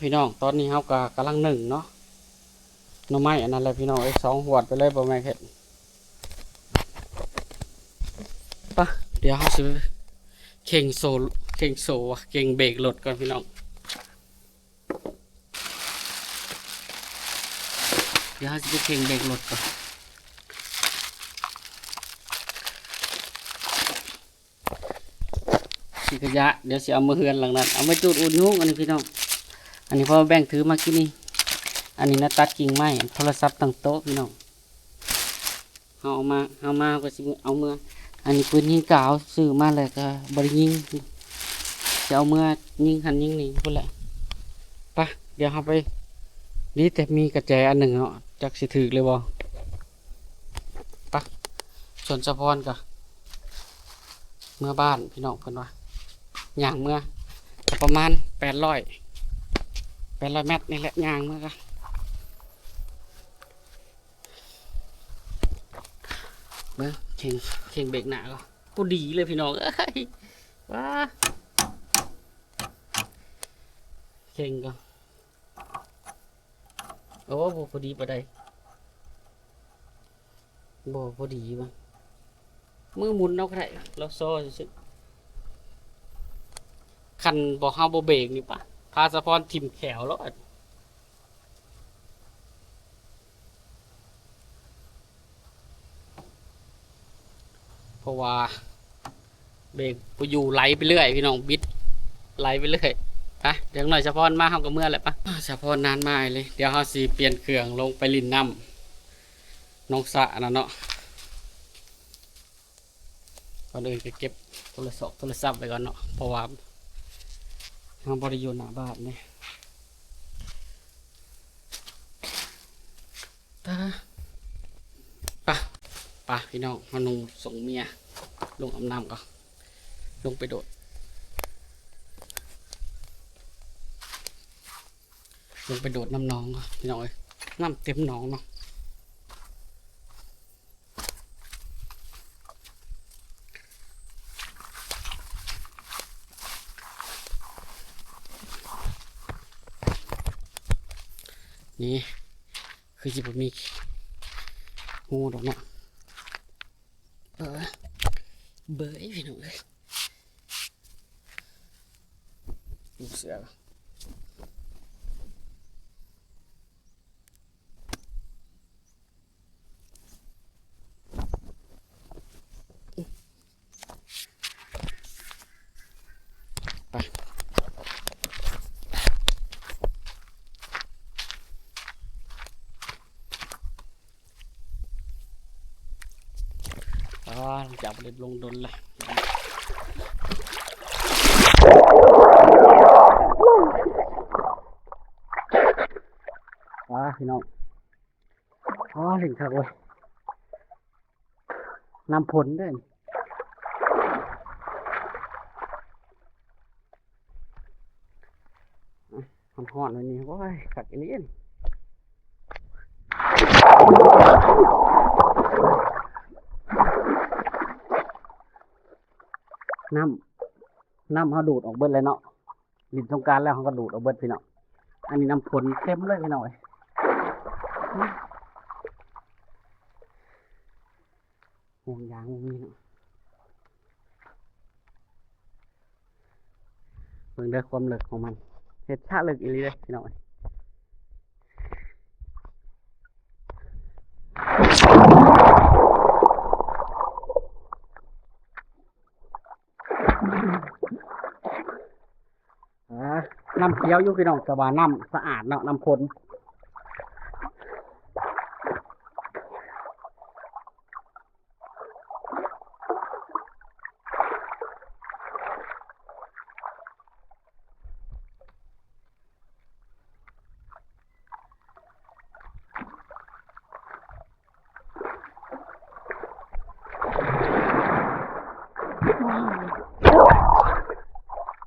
ພີ່ນ້ອງ ຕອນນີ້ເຮົາກໍກຳລັງໜຶ້ງເນາະ ໜໍ່ໄມ້ອັນນັ້ນແຫຼະພີ່ນ້ອງເອີຍ ສອງຫວດໄປເລີຍ ບໍ່ແມ່ນເຮັດ ປະ ດຽວເຮົາຊິເຄັ່ງໂຊ ເຄັ່ງໂຊ ເຄັ່ງເບຣກລົດກ່ອນພີ່ນ້ອງ ດຽວເຮົາຊິໄປເຄັ່ງເບຣກລົດກ່ອນ. ຂີ້ຂະຫຍະ ດຽວຊິເອົາມາເຮືອນຫຼັງນັ້ນ ເອົາມາຈູດອຸ່ນຍຸງ ອັນນີ້ພີ່ນ້ອງ ອັນນີ້ພໍ່ແບ່ງຖືມາກິນນີ້ ອັນນີ້ນະ ຕັດກິ່ງໄມ້ ໂທລະສັບຕັ້ງໂຕະພີ່ນ້ອງ ເຮົາເອົາມາ ເຮົາມາເຮົາກໍຊິເອົາເມືອ ອັນນີ້ປືນຍິງກາວ ຊື້ມາແລ້ວກໍບໍ່ໄດ້ຍິງ ຊິເອົາເມືອຍິງຫັ້ນຍິງນີ້ພຸ້ນແຫຼະ ປະ ດຽວເຮົາໄປ ດີແຕ່ມີກະແຈອັນໜຶ່ງເນາະ ຈັກຊິຖືກຫຼືບໍ່. ປະ ສ່ວນສາວພອນກະເມືອບ້ານພີ່ນ້ອງ ເພິ່ນວ່າ ຍ່າງເມືອ ກະປະມານແປດຮ້ອຍ ແປດຮ້ອຍແມັດນີ້ແຫຼະ ຍ່າງເມືອກະ ເບິ່ງ ເຄັ່ງ ເຄັ່ງເບຣກໜ້າກໍພໍດີເລີຍພີ່ນ້ອງເອີຍ ວ້າ ເຄັ່ງກໍ ໂອ້ ບໍ່ພໍດີປານໃດ ບໍ່ພໍດີວ່າ ມືໝຸນເອົາກໍໄດ້ ລາວຊໍຊື່ໆ ຄັນບໍ່ ເຮົາບໍ່ເບຣກນີ້ປະ ພາສາພອນຖິ້ມແຂ້ວໂລດ ເພາະວ່າ ເບຣກບໍ່ຢູ່ ໄຫຼໄປເລື້ອຍພີ່ນ້ອງ ບິດໄຫຼໄປເລື້ອຍ ປະ ດຽວໜ້ອຍສາວພອນມາ ເຮົາກໍເມືອແຫຼະປະ ສາວພອນນານມາອີ່ຫຼີ ດຽວເຮົາຊິປ່ຽນເຄື່ອງລົງໄປຫຼິ້ນນ້ຳໜອງສະນັ້ນເນາະ ກ່ອນອື່ນກໍເກັບໂທລະສອບໂທລະສັບໄວ້ກ່ອນເນາະ ເພາະວ່າເຮົາບໍ່ໄດ້ຢູ່ໜ້າບ້ານເດ້ ປະ ປະ ປະ ພີ່ນ້ອງ ເຮົານຸ່ງສົ່ງເມຍລົງອາບນ້ຳກ່ອນ ລົງໄປໂດດ ລົງໄປໂດດນ້ຳໜອງກ່ອນ ພີ່ນ້ອງເອີຍ ນ້ຳເຕັມໜອງເນາະ ນີ້ ຄືຊິບໍ່ມີ ຮູ້ດອກເນາະ ເອີ ເບີຍພີ່ນ້ອງເອີຍ ລູກເສືອ ໄປ ອໍ ຫຼັງຈາກບໍ່ໄດ້ລົງດົນລະ ອ່າ ພີ່ນ້ອງ ອໍ ຫຼິ້ນຄັກເວີຍ ນ້ຳຝົນເດ້ ຮ້ອນໆ ແບບນີ້ ໂອ້ຍ ຄັກອີ່ຫຼີ ນ້ຳ ນ້ຳເຮົາດູດອອກເບິດເລີຍເນາະ ຫຼິ້ນສົງການແລ້ວເຮົາກໍດູດເອົາເບິດພີ່ນ້ອງ ອັນນີ້ນ້ຳຝົນເຕັມເລີຍພີ່ນ້ອງເອີຍ ຫ່ວງຍາງບໍ່ມີເນາະ ເບິ່ງເດີຄວາມເລິກຂອງມັນ ເຮັດຊະເລິກອີ່ຫຼີເດ້ພີ່ນ້ອງເອີຍ. ອ່າ ນ້ຳຂຽວຢູ່ພີ່ນ້ອງ ແຕ່ວ່ານ້ຳສະອາດເນາະ ນ້ຳຝົນ.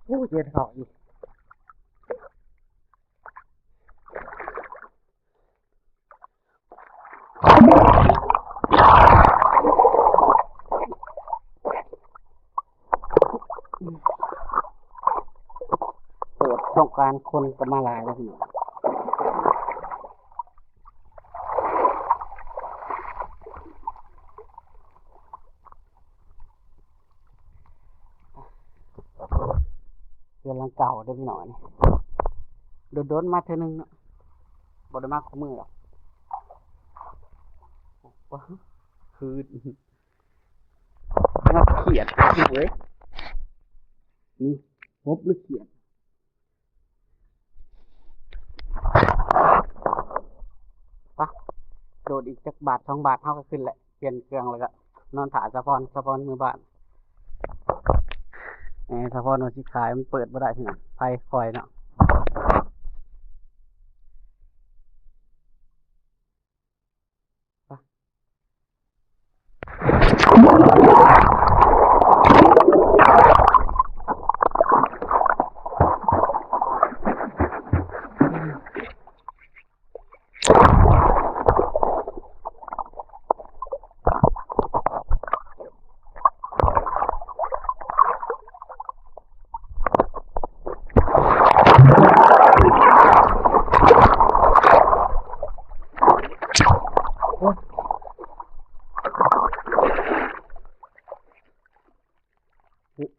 ໂອ້ ເຢັນເຂົ້າອີກ. ເປີດສອງກ ປານຄົນກໍມາຫຼາຍແລ້ວພີ່ນ້ອງ. ເຮືອນຫຼັງເກົ່າເດີພີ່ນ້ອງ ອັນນີ້ ດົນໆມາເທື່ອໜຶ່ງເນາະ ບໍ່ໄດ້ມາຄູ່ມື້ດອກ. ຄື ງົບຂຽດເວີຍ ນີ້ ກົບຫຼືຂຽດ? ໄປ ໂດດອີກຈັກບາດສອງບາດ ເຮົາກໍຂຶ້ນແຫຼະ ປ່ຽນເຄື່ອງ ແລ້ວກໍນອນຖ້າສາວພອນ ສາວພອນເມືອບ້ານ. ເອີ ສາວພອນວ່າຊິຂາຍ ມັນເປີດບໍ່ໄດ້ພີ່ນ້ອງ ໄຟຂ້ອຍເນາະ.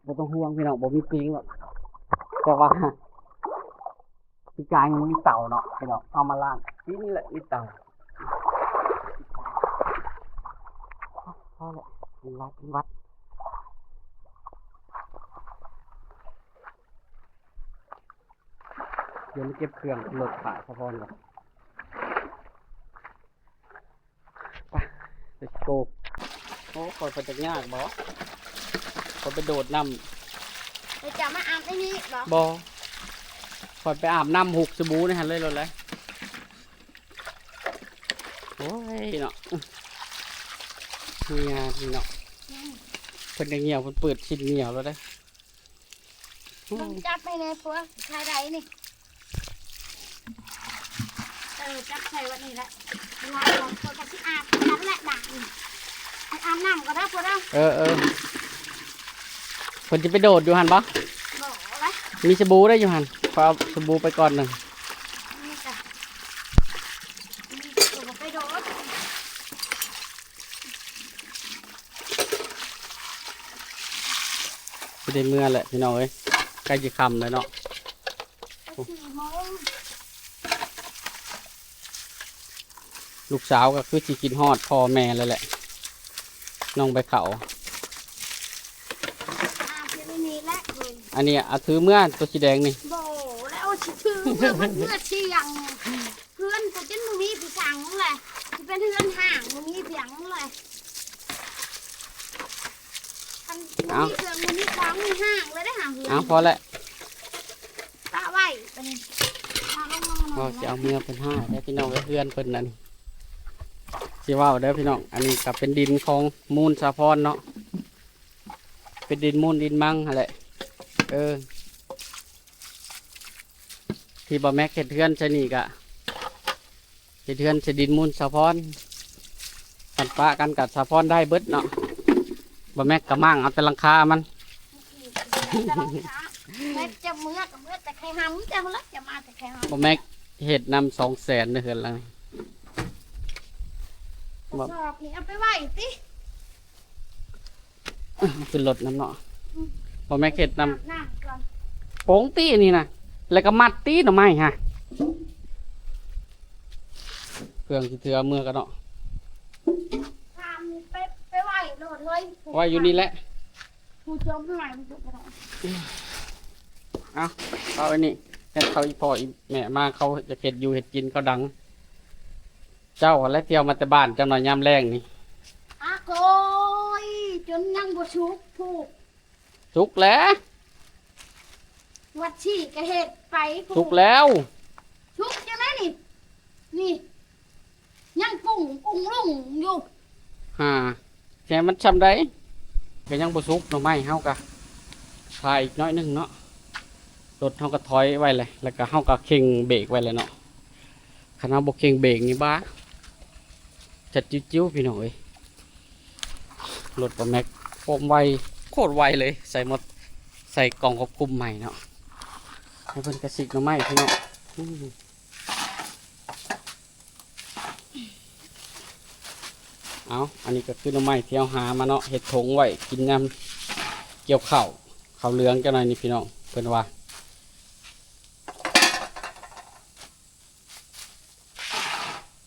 ບໍ່ຕ້ອງຫ່ວງພີ່ນ້ອງ ບໍ່ມີປິງດອກ ແຕ່ວ່າປີກາຍມັນມີເຕົ່າເນາະພີ່ນ້ອງ ເອົາມາລ້າງ ປີນີ້ແຫຼະມີເຕົ່າ. ພໍແລ້ວ ມັນລັດ ມັນວັດ. ດຽວມາເກັບເຄື່ອງຂຶ້ນລົດ ພາສາພອນກ່ອນ ໄປ let's go. ໂອ້ ຂ້ອຍໄປຈັກຍາກບໍ່ ຂ້ອຍໄປໂດດນ້ຳ ແລ້ວຈະມາອາບໃນນີ້ບໍ່? ບໍ່ ຂ້ອຍໄປອາບນ້ຳຮຸກສະບູໃນຫັ້ນເລີຍໂລດແຫຼະ. ໂອ້ຍເນາະ ເຫື່ອນີ້ເນາະ ເພິ່ນກໍຫ່ຽວ ເພິ່ນເປີດຊິ້ນຫ່ຽວແລ້ວເດ້. ເບິ່ງຈັບໃຫ້ແດ່ ພວກຊາຍໃດນີ້ ເອີ ຈັບໃສ່ວັດນີ້ແຫຼະ ເວລາອອກ ພວກກໍຊິອາບກັນແຫຼະບາດນີ້ ໄປອາບນ້ຳກ່ອນເດີພວກເດີ. ເອີໆ ເພິ່ນຊິໄປໂດດຢູ່ຫັ້ນບໍ່? ບໍ່ແຫຼະ ມີສະບູໄດ້ຢູ່ຫັ້ນ ຂໍເອົາສະບູໄປກ່ອນໜຶ່ງ. ນີ້ກະ ນີ້ກະບໍ່ໄປໂດດ. ຊິໄດ້ເມືອແຫຼະພີ່ນ້ອງເອີຍ ໃກ້ຊິຄ່ຳແລ້ວເນາະ. ສີ່ໂມງ ລູກສາວກໍຄືຊິຄິດຮອດພໍ່ແມ່ແລ້ວແຫຼະ ນ້ອງໃບເຂົາ. ອ່າ ເປັນອັນນີ້ແຫຼະເວີຍ ອັນນີ້ເອົາຖືເມືອ ຕົວສີແດງນີ້. ບໍ່ແລ້ວ ຊິຖືເມືອ ເມືອສຽງ. ເຮືອນກໍຈົນບໍ່ມີຜູ້ສັງແຫຼະ ຊິເປັນເຮືອນຮ້າງບໍ່ມີຫຍັງແຫຼະ ຄັນບໍ່ມີເຄື່ອງບໍ່ມີຂອງນີ້ຮ້າງເລີຍເດ້ຫາເຮືອນ. ເອົາ ພໍແລ້ວ ປະໄວ້ບາດນີ້ ເອົາລົງມາໜ່ອຍ. ເວົ້າຊິເອົາເມືອເພິ່ນຮ້າງແທ້ພີ່ນ້ອງເອີຍ ເຮືອນເພິ່ນນັ້ນ ຊິເວົ້າເດີພີ່ນ້ອງ ອັນນີ້ກໍເປັນດິນຂອງມູນສາພອນເນາະ ເປັນດິນມູນດິນມັງຫັ້ນແຫຼະ ເອີ. ທີ່ບໍ່ແມັກເຮັດເຮືອນໃສ່ນີ້ກະເຮັດເຮືອນໃສ່ດິນມູນສາພອນ ຄັນປະກັນກະສາພອນໄດ້ເບິດເນາະ ບໍ່ແມັກກະມ້າງເອົາແຕ່ຫຼັງຄາມັນ. ແມັກຈະເມືອກະເມືອແຕ່ໄຂ່ຫຳ ເຈົ້າລະຈະມາແຕ່ໄຂ່ຫຳ ບໍ່ແມັກເຮັດນຳສອງແສນເດີເຮືອນຫຼັງນີ້ ກະສອບນີ້ເອົາໄປໄວ້ຕິ. ຂຶ້ນລົດນຳເນາະ ອືມ ບໍ່ແມ່ນເຮັດນຳ ອາບນ້ຳກ່ອນ ປົງຕິອັນນີ້ນະ ແລ້ວກໍມັດຕິໜໍ່ໄມ້ຫະ ເຄື່ອງຊິເຖືອເມືອກັນເນາະ ໄປ ໄປໄວ້ໂລດເລີຍ ໄວ້ຢູ່ນີ້ແຫຼະ ຜູ້ຈົມໃຫ້ມັນຢູ່ກໍໄດ້ ເອົາ ເອົາອັນນີ້ ແຕ່ເຂົາອີ່ພໍ່ອີ່ແມ່ມາ ເຂົາຢາກເຮັດຢູ່ເຮັດກິນ ເຂົາດັງ ເຈົ້າແຫຼະທ່ຽວມາແຕ່ບ້ານເຈົ້າໜ້ອຍຍາມແລງນີ້ ອາໂກຍ ຈົນຍັງບໍ່ສຸກພຸ້ນ ສຸກແຫຼະ ວັດຊີກະເຮັດໄປພຸ້ນ ສຸກແລ້ວ ສຸກຈັ່ງໃດນີ້ ນີ້ ຍັງປຸ້ງອຸ້ງລຸ້ງຢູ່ ຫາ ແຕ່ມັນຊ່ຳໃດ ກະຍັງບໍ່ສຸກ ໜໍ່ໄມ້ເຮົາກະ ຖ້າອີກໜ້ອຍໜຶ່ງເນາະ ລົດເຮົາກະຖອຍໄວ້ແຫຼະ ແລ້ວກະເຮົາກະເຄັ່ງເບກໄວ້ແຫຼະເນາະ. ຄັນເຮົາບໍ່ເຄັ່ງເບກນີ້ບ້າ ຈັດຈິ້ວໆ ພີ່ນ້ອງເອີຍ ລົດປ້າແມັກຄວາມໄວ ໂຄດໄວເລີຍ ໃສ່ໝົດ ໃສ່ກ່ອງຄວບຄຸມໃໝ່ເນາະ ໃຫ້ເພິ່ນກະຊິກໜໍ່ໄມ້ພີ່ນ້ອງ. ເອົາ ອັນນີ້ກະຄືໜໍ່ໄມ້ທີ່ເຮົາຫາມາເນາະ ເຮັດຖົງໄວ້ກິນຍາມກ່ຽວເຂົ້າ ເຂົ້າເຫຼືອງຈັກໜ້ອຍນີ້ພີ່ນ້ອງ ເພິ່ນວ່າ.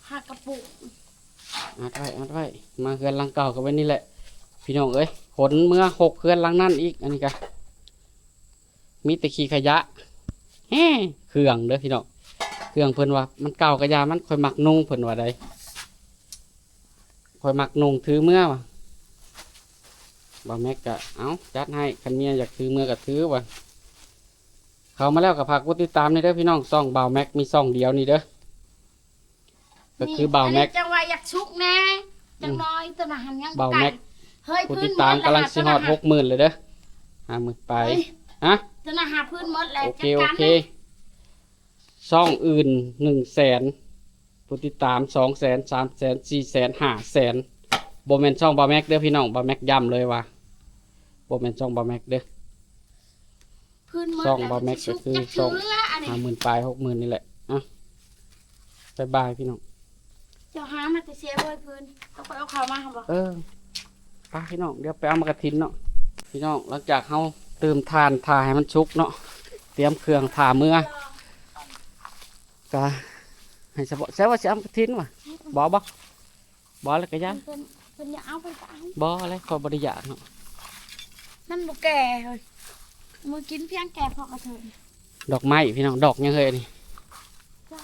ຫາກະປຸກ ອັດໄວ້ ອັດໄວ້ ມາເຮືອນຫຼັງເກົ່າກະແບບນີ້ແຫຼະພີ່ນ້ອງເອີຍ. ຂົນເມືອຮົກເຮືອນຫຼັງນັ້ນອີກ. ອັນນີ້ກະມີແຕ່ຂີ້ຂະຫຍະ ແຮ ເຄື່ອງເດີພີ່ນ້ອງ. ເຄື່ອງເພິ່ນວ່າມັນເກົ່າກະຢ່າມັນ ຂ້ອຍມັກນຸ່ງ ເພິ່ນວ່າໃດ ຂ້ອຍມັກນຸ່ງຖືເມືອວ່າ. ບ່າວແມັກກະ ເອົ້າ ຈັດໃຫ້ ຄັນເມຍຢາກຖືເມືອກະຖືວ່າ. ເຂົ້າມາແລ້ວກະຝາກກົດຕິດຕາມແດ່ເດີພີ່ນ້ອງ ຊ່ອງບ່າວແມັກມີຊ່ອງດຽວນີ້ເດີ ກະຄືບ່າວແມັກ. ອັນນີ້ຈັ່ງວ່າຢາກສຸກແດ່ ອືມ ຈັກໜ້ອຍ ໂຕນະຫັ້ນຍັງບໍ່ໄກ. ເຮີ້ຍ ຜູ້ຕິດຕາມກຳລັງຊິຮອດຫົກໝື່ນແລ້ວເດີ ຫ້າໝື່ນປາຍ. ຮະ ໂຕນະຫາພື້ນໝົດແລ້ວ. ໂອເຄ ໂອເຄ ຊ່ອງອື່ນໜຶ່ງແສນ ຜູ້ຕິດຕາມສອງແສນ ສາມແສນ ສີ່ແສນ ຫ້າແສນ ບໍ່ແມ່ນຊ່ອງບ່າວແມັກເດີພີ່ນ້ອງ. ບ່າວແມັກຢ້ຳເລີຍວ່າບໍ່ແມ່ນຊ່ອງບ່າວແມັກເດີ. ພື້ນໝົດ ຊ່ອງບ່າວແມັກກະຄືຊ່ອງຫ້າໝື່ນປາຍ ຫົກໝື່ນນີ້ແຫຼະ. ອ່ະ ບາຍບາຍພີ່ນ້ອງ. ເຈົ້າຫາມາແຕ່ເຊໂບຍພື້ນ ເອົາໄປເອົາເຂົ້າມາຫັ້ນບໍ່? ເອີ ໄປພີ່ນ້ອງ ດຽວໄປເອົາໝາກກະທິນເນາະ. ພີ່ນ້ອງ ຫຼັງຈາກເຮົາຕື່ມຖ່ານ ຖ້າໃຫ້ມັນສຸກເນາະ ຕຽມເຄື່ອງຖ້າເມືອ ກະໃຫ້ສະເພາະ ໃສ່ວ່າຊິເອົາໝາກກະທິນຫວາ? ບໍ່ ບໍ່ ບໍ່ແລ້ວກະຢ່າ ເພິ່ນ ເພິ່ນ ເພິ່ນຢາກເອົາ ເພິ່ນກະເອົາ. ບໍ່ແລ້ວ ຂ້ອຍບໍ່ໄດ້ຢາກເນາະ ມັນບໍ່ແກ່ເຮີ້ຍ ມື້ກິນພຽງແກ່ເພາະກະເທີຍ. ດອກໄມ້ພີ່ນ້ອງ ດອກຫຍັງເຮີ້ຍອັນນີ້?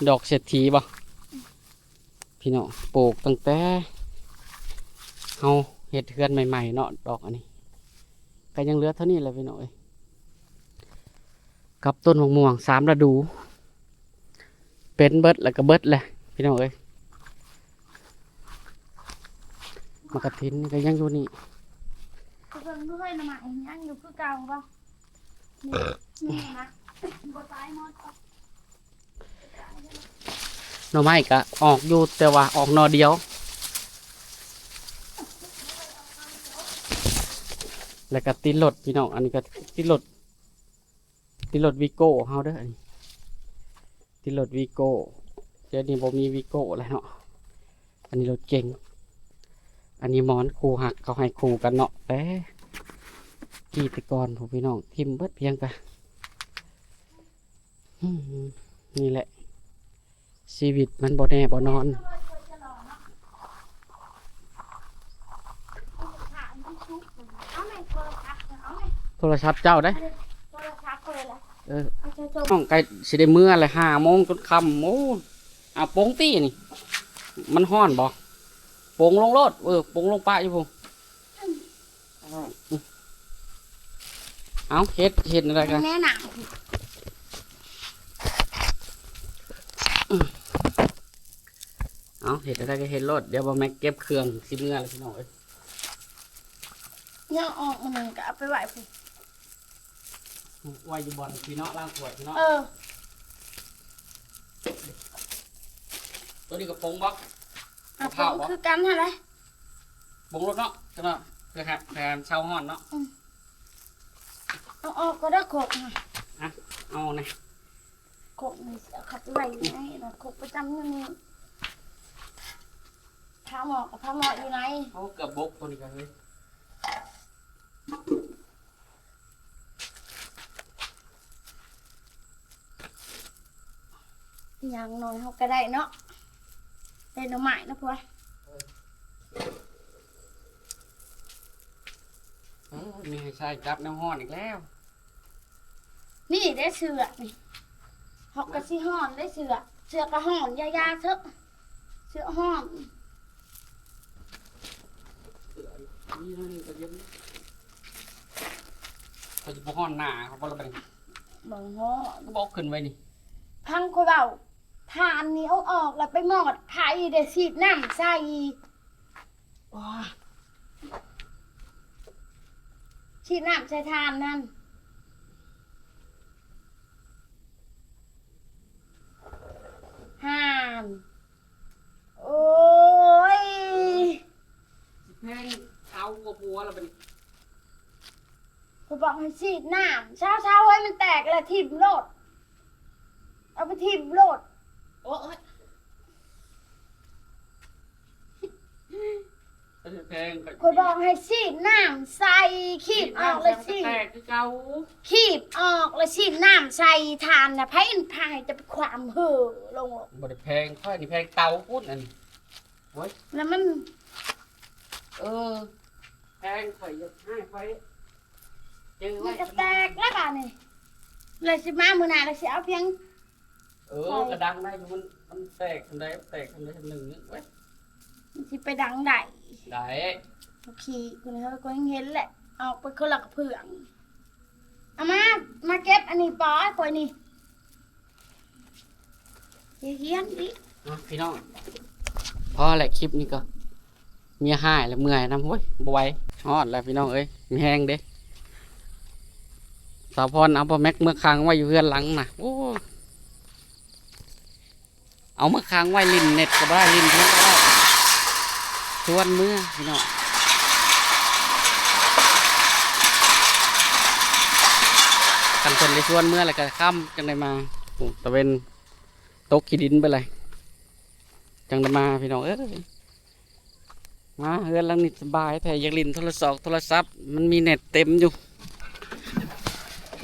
ດອກເສດຖີບໍ່? ພີ່ນ້ອງ ປູກຕັ້ງແຕ່ເຮົາເຮັດເຮືອນໃໝ່ໆເນາະ. ດອກອັນນີ້ກະຍັງເຫຼືອເທົ່ານີ້ແຫຼະພີ່ນ້ອງເອີຍ ກັບຕົ້ນໝາກມ່ວງສາມລະດູ ເປັນເບິດແລ້ວກະເບິດແຫຼະພີ່ນ້ອງເອີຍ. ໝາກກະທິນນີ້ກະຍັງຢູ່ນີ້ ເບິ່ງດ້ວຍ ໜໍ່ໄມ້ຍັງຢູ່ຄືເກົ່າບໍ່? ນີ້ ນີ້ນະ ບໍ່ຕາຍໝົດ. ໜໍ່ໄມ້ກະອອກຢູ່ ແຕ່ວ່າອອກໜໍ່ດຽວ ແລ້ວກະຕິດລົດພີ່ນ້ອງ. ອັນນີ້ກະຕິດລົດ ຕິດລົດວີໂກ້ເຮົາເດີ ອັນນີ້ ຕິດລົດວີໂກ້. ດຽວນີ້ບໍ່ມີວີໂກ້ແລ້ວເນາະ ອັນນີ້ລົດເກັງ. ອັນນີ້ໝອນຄູ່ຮັກ ເຂົາໃຫ້ຄູ່ກັນເນາະ ແຕ່ກີ້ແຕ່ກ່ອນພຸ້ນພີ່ນ້ອງ ຖິ້ມເບິດພຽງກະ ນີ້ແຫຼະ ຊີວິດມັນບໍ່ແນ່ບໍ່ນອນ. ໂທລະສັບເຈົ້າເດ້ ເອີ ນ້ອງໃກ້ຊິໄດ້ເມືອແລ້ວ ຫ້າໂມງຈົນຄ່ຳ. ໂອ້ ເອົາ ປົງຕິອັນນີ້ ມັນຮ້ອນບໍ່? ປົງລົງໂລດ ເອີ ປົງລົງປະຢູ່ພຸ້ນ. ເອົາ ເຮັດ ເຮັດແນວໃດກະ ແນະນະ ເອົາ ເຮັດແນວໃດກະເຮັດໂລດ. ດຽວບ່າວແມັກເກັບເຄື່ອງຊິເມືອແລ້ວພີ່ນ້ອງເອີຍ. ຍັງອອກມື້ໜຶ່ງກະເອົາໄປໄວ້ພຸ້ນ ໄວ້ຢູ່ບ່ອນພີ້ເນາະ ລ້າງຖ້ວຍພີ້ເນາະ. ເອີ ໂຕນີ້ກະປົງບໍ່? ອະ ກະເຜົາບໍ່? ປົງຄືກັນຫັ້ນແຫຼະ ປົງໂລດເນາະ ເພື່ອໃຫ້ ເພື່ອໃຫ້ມັນເຊົາຮ້ອນເນາະ. ອືມ ເອົາອອກກະໄດ້ ຄົກນະ ອະ ເອົານະ ຄົກນີ້ຊິເອົາເຂົ້າໄປໄວ້ຢູ່ໃນນະ ຄົກປະຈຳຢູ່ນີ້. ພາໝໍ້ກະພາໝໍ້ຢູ່ໃນ. ໂອ້ ເກືອບບົກໂຕນີ້ກະເຮີ້ຍ. ຢ່າງໜ້ອຍເຮົາກະໄດ້ເນາະ ໄດ້ໜໍ່ໄມ້ເນາະພວກ. ເອີ ມີໃຫ້ຊາຍຈັບແນວຮ້ອນອີກແລ້ວ. ນີ້ເດ້ເສື້ອນີ້ ເຮົາກະຊິຮ້ອນເດ້ເສື້ອ ເສື້ອກະຮ້ອນ ຢ່າ ຢ່າເຖາະ ເສື້ອຮ້ອນ. ເສື້ອນີ້ໜ້ອຍໜຶ່ງກະເຢັນ ເຂົາຊິບໍ່ຮ້ອນໜ້າເຂົາບໍ່ລະບາດນີ້? ບໍ່ຮ້ອນ ກະບອກຂຶ້ນໄວ້ນີ້ ຟັງຂ້ອຍເວົ້າ ຖ່ານນີ້ເອົາອອກແລ້ວໄປມອດໄຟເດ້ ສີດນ້ຳໃສ່. ໂອ້ຍ ສີດນ້ຳໃສ່ຖ່ານນັ້ນ ຫັ້ນ ໂອ້ຍ ຊິແພງເອົາກວ່າຜົວລະບາດນີ້. ຂ້ອຍບອກໃຫ້ສີດນ້ຳ ເຊົາໆ ເຮີ້ຍ ມັນແຕກແລ້ວຖິ້ມໂລດ. ເອົາໄປຖິ້ມໂລດ. ໂອ້ຍ ເອີ ແພງ ຂ້ອຍບອກໃຫ້ສີດນ້ຳໃສ່ ຂີດອອກແລ້ວສີດ ແຕກຄືເກົ່າ ຂີດອອກແລ້ວສີດນ້ຳໃສ່. ທ່ານນະ ໃຜອັນພາໃຫ້ຈະໄປຄວາມເຫີລົງ. ບໍ່ໄດ້ແພງ ຂ້ອຍນີ້ແພງເຕົາພຸ້ນ ອັນ ໂອ້ຍ ແລ້ວມັນ ເອີ ແພງ ຂ້ອຍຢາກໃຫ້ ຂ້ອຍຈື່ໄວ້ ມັນກະແຕກແລ້ວບາດນີ້. ແລ້ວຊິມາມື້ໜ້າ ແລ້ວຊິເອົາພຽງ ເອີ ກະດັງໄດ້ຢູ່ ມັນ ມັນແຕກທຳໃດ ແຕກທຳໃດທຳໜຶ່ງນີ້ເວີຍ ມັນຊິໄປດັງໄດ້ ໄດ້ ໂອເຄ ເພິ່ນເຮີກໍຍັງເຫັນແຫຼະ ອອກໄປຄົນລະກະເພື່ອງ. ເອົາມາ ມາເກັບອັນນີ້ປອຍຂ້ອຍນີ້ ຢ່າຮຽນອີກ ອ່ະ ພີ່ນ້ອງ ພໍແຫຼະ ຄລິບນີ້ກໍ ເມຍຮ້າຍແລ້ວ ເມື່ອຍນຳ. ໂອ້ຍ ບໍ່ໄຫວ ຮ້ອນແລ້ວພີ່ນ້ອງເອີຍ ມີແຮງເດ້. ສາວພອນເອົາປ້າແມັກເມືອຂັງໄວ້ຢູ່ເຮືອນຫຼັງນະ ໂອ້ ເອົາເມືອຂັງໄວ້ ຫຼິ້ນເນັດກໍບໍ່ໄດ້ ຫຼິ້ນຫຍັງກໍບໍ່ໄດ້ ຊວນເມືອພີ່ນ້ອງ. ຄັນເພິ່ນໄດ້ຊວນເມືອແລ້ວກໍຄ່ຳຈັ່ງໄດ້ມາ ໂອ້ ຕາເວັນຕົກຂີ້ດິນໄປແລ້ວ ຈັ່ງໄດ້ມາພີ່ນ້ອງເອີຍ. ມາເຮືອນຫຼັງນີ້ສະບາຍແທ້ ຢາກຫຼິ້ນໂທລະສອກໂທລະສັບ ມັນມີເນັດເຕັມຢູ່.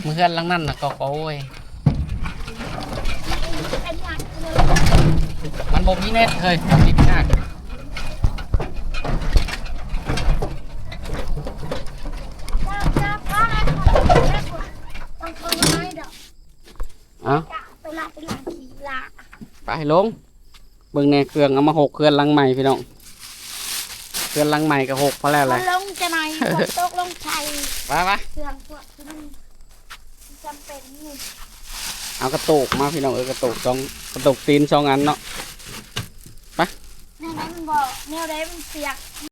ມາເຮືອນຫຼັງນັ້ນນະກໍ ໂອ້ຍ ມັນບໍ່ມີເນັດເຮີຍ ຫຼິ້ນຍາກ. ເອົ້າ ໄປລະ ໄປລະ ຂີ່ລະ ໄປລົງ. ເບິ່ງແດ່ ເຄື່ອງເອົາມາຫົກເຮືອນຫຼັງໃໝ່ພີ່ນ້ອງ ເຮືອນຫຼັງໃໝ່ກໍຫົກພໍແລ້ວແຫຼະ ລົງຈະໜ້ອຍ ຝົນຕົກລົງໃສ່ ໄປ ໄປ ເຄື່ອງພວກນີ້ມັນຈຳເປັນນີ້. ເອົາກະໂຕກມາພີ່ນ້ອງເອີຍ ກະໂຕກສອງ ກະໂຕກຕີນສອງອັນເນາະ ໄປ ແນວໃດມັນບໍ່ ແນວໃດມັນປຽກ